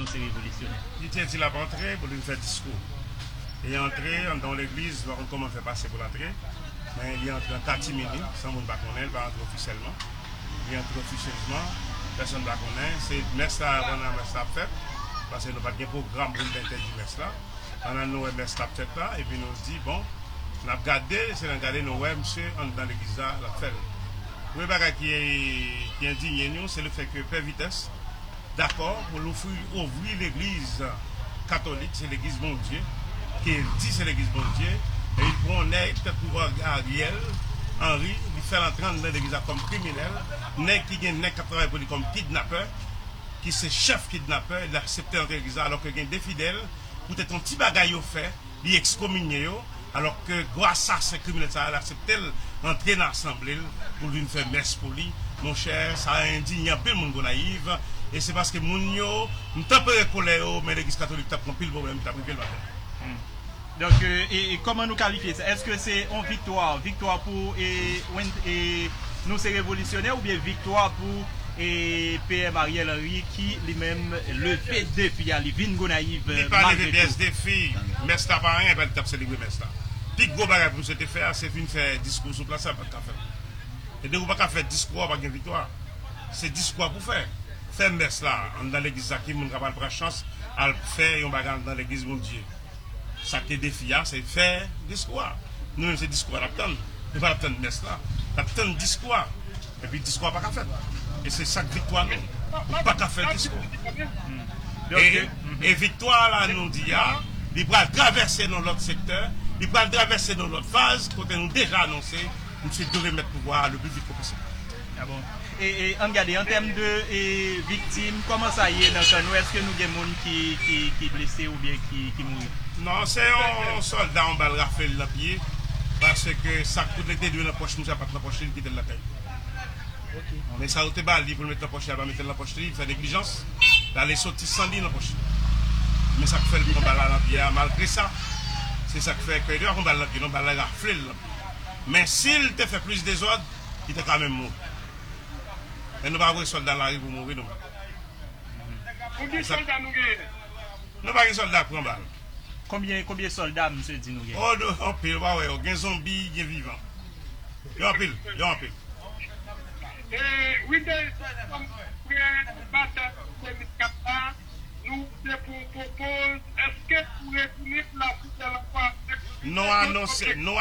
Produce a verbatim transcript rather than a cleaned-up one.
se revolisyonè. Li te di l ap antre pou li vin fè diskou. Li antre anndan yon legliz, m pa konn kòman l fè pase pou l antre, men li antre an katimini, san moun pa konnen, li pa antre ofisyèlman. Li antre ofisyezman, pèsonn pa konnen. Se mès la, pandan mès la ap fèt, paske nou pa t gen pwogram pou n te entèdi mès la. Pandan nou wè mès la ap fèt la, epi nou di, bon, n ap gade, se nan gade nou wè misye anndan legliz la, l ap fè l. Premye bagay ki, ki endinye nou, se lefètke Pè Vitès dakò pou l ofri, ouvri legliz katolik, se legliz Bondye, ke l di se legliz Bondye, e li pran yon nèg tankou Ariel Henry, li fè l antre anndan legliz la kòm kriminèl, nèg ki gen nèg k ap travay pou li kòm kidnapè, ki se chèf kidnapè, li aksepte antre legliz la, alòske gen de fidèl, poutèt yon ti bagay yo fè, li ekskominye yo, alòske gwo asasen kriminèl sa a, l aksepte l antre nan asanble l pou l vin fè mès pou li. Monchè, sa endinye anpil moun Gonayiv, e se paske moun yo, m tanpere kolè yo, men legliz katolik t ap pran anpil pwoblèm, t ap rive l maten. Donk, e, e kòman nou kalifye sa? Èske se yon viktwa, viktwa pou, e, Wen-, e, Nou Se Revolisyonè oubyen viktwa pou, e, P M Ariel Henry ki li menm leve defi a, li vin Gonayiv, li pa leve malgre pyès tou. Defi, mès la pa anyen, pa li t ap selebre mès la. Pi gwo bagay pou misye te fè a, se vin fè diskou sou plas la, pa t ka fè l. E depi w pa ka fè diskou a, pa gen viktwa. Se diskou a pou fè. Fè mès la, anndan legliz la, ki moun ka pral pran chans al fè yon bagay anndan legliz Bondye? Sa k te defi a, se fè diskou a. Nou menm, se diskou a n ap tann. Nou pa t ap tann mès la. N ap tann diskou a. Epi diskou a pa ka fèt. E se sa k viktwa nou. Ou pa ka fè diskou. E, e viktwa la nou di a, li pral travèse nan lòt sektè, li pral travèse nan lòt faz, kote nou deja anonse, misye dwe remèt pouvwa a le pli vit ke posib. Ah bon. E, e, ann gade, an tèm de, e, viktim, kòman sa ye nan kan nou? Èske nou gen moun ki, ki, ki blese oubyen ki, ki mouri? Non, se yon sòlda, yon bal rafle l nan pye, paske sa k tout li te dwe nan pòch misye a pa t nan pòch li, li kite l lakay li. Ok. Men sa yo te ba li pou l met nan pòch li, li pa mete l nan pòch li, li fè neglijans, l ale soti san li nan pòch li. Men sa k fè l pran bal la nan pye a, malgre sa, se sa k fè ke li te pa pran bal nan pye, non, bal la rafle l nan pye. Men si l te fè plis dezòd, li te ka menm mouri. Men nou pa voye sòlda nan lari pou mouri, nou menm. Konbyen sòlda nou genyen? Nou pa gen sòlda k pran bal. Konbyen, konbyen sòlda misye di nou genyen? Oh, nou, anpil, ou pa wè yo. Gen zonbi, gen vivan. Yo anpil, yo anpil. E, wi, de, frè batay Komiskap la, nou te pou pwopoz, èske pou retounen pou la fidèl ankò avèk nou anonse, nou